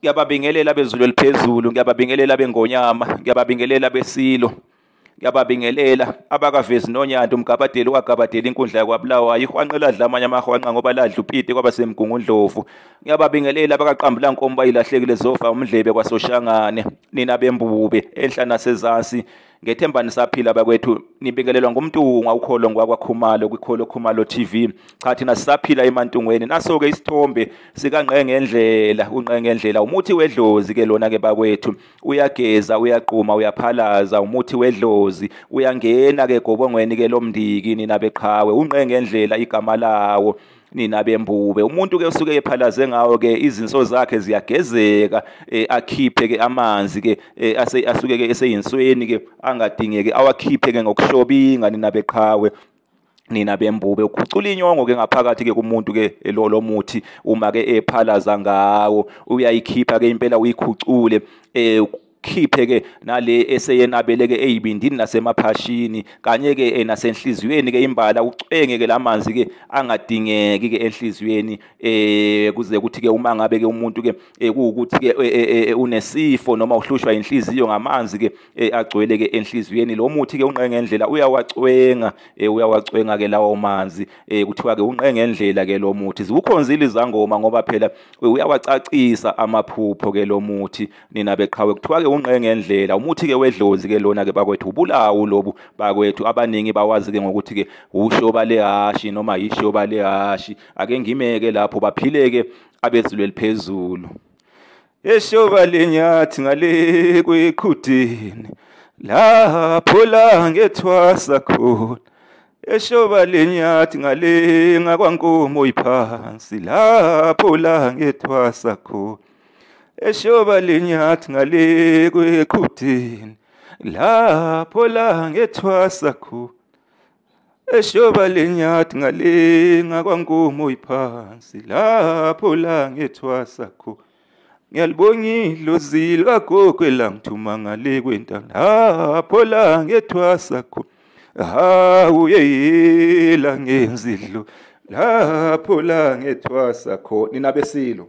Ngiyababingelela bezulu eliphezulu, ngiyababingelela bengonyama, ngiyababingelela besilo, ngiyababingelela abakavezi nonyanto umgabadeli wagabadela inkundla yakwaBulawayo, ihwanqe ladla amanye amahwanqa ngoba ladla upiti kwabaseMgungundlovu. Ngiyababingelela abakaqambula nkomo bayilahlekile zofa umdlebe kwaSoshangane, nina bembube enhla nasezansi. Ngethemba nisaphila bakwethu, nibingelelwa nguMntungwa ukholo ngwakwaKhumalo kwikholo Khumalo TV. Cha, thina sisaphila emantungweni. Naso-ke isithombe sikaNgqengendlela, uNgqengendlela umuthi wedlozi ke lona ke bakwethu. Uyageza, uyaquma, uyaphalaza, umuthi wedlozi. Uyangena ke gobongweni ke lomndiki nina beqhawe, uNgqengendlela igama lawo nina bembube. Umuntu ke usuke ephalaze ngawo ke izinso zakhe ziyagezeka, akhiphe ke amanzi ke asuke ke eseyinsweni ke angadingeki, awakhiphe ke ngokuhlobinga nina beqhawe, nina bembube. Ukhucula inyongo ke ngaphakathi ke kumuntu ke lo muthi uma ke ephalaza ngawo, uyayikhipha ke impela uyikhucule, khiphe ke nale eseyenabele ke eyibindini nasemaphashini kanye ke nasenhliziyweni ke imbala, ucwenge ke lamanzi ke angadingeki ke enhliziyweni, kuze kuthi ke uma ngabe ke umuntu ke kuwukuthi ke unesifo noma uhlushwa inhliziyo ngamanzi ke agcwele ke enhliziyweni, lo muthi ke uNgqengendlela uyawacwenga, uyawacwenga ke lawo manzi, kuthiwa ke uNgqengendlela ke lo muthi. Zikukhonzile izangoma ngoba phela uyawacacisa amaphupho ke lo muthi nina beqhawe, kuthiwa ke uNgqengendlela umuthi ke wedlozi ke lona ke bakwethu, ubulawu lobu bakwethu. Abaningi bawazi ke ngokuthi ke ushoba lehashi noma ishoba lehashi. Ake ngimeke lapho, baphileke abezulu eliphezulu. Eshoba lenyathi ngale kweqhudeni lapho la ngethwasa khona, eshoba lenyathi ngale ngakwankomo iphansi lapho la ngethwasa khona, eshoba lenyathi ngale kweqhudeni lapho la ngethwasa khona, eshoba lenyathi ngale ngakwankomo iphansi lapho la ngethwasa khona. Ngiyalibonga idlozi likagogo langithuma ngale kwentaba lapho la ngethwasa khona, hawu yeyela ngenzidlo lapho la ngethwasa khona. Nina besilo.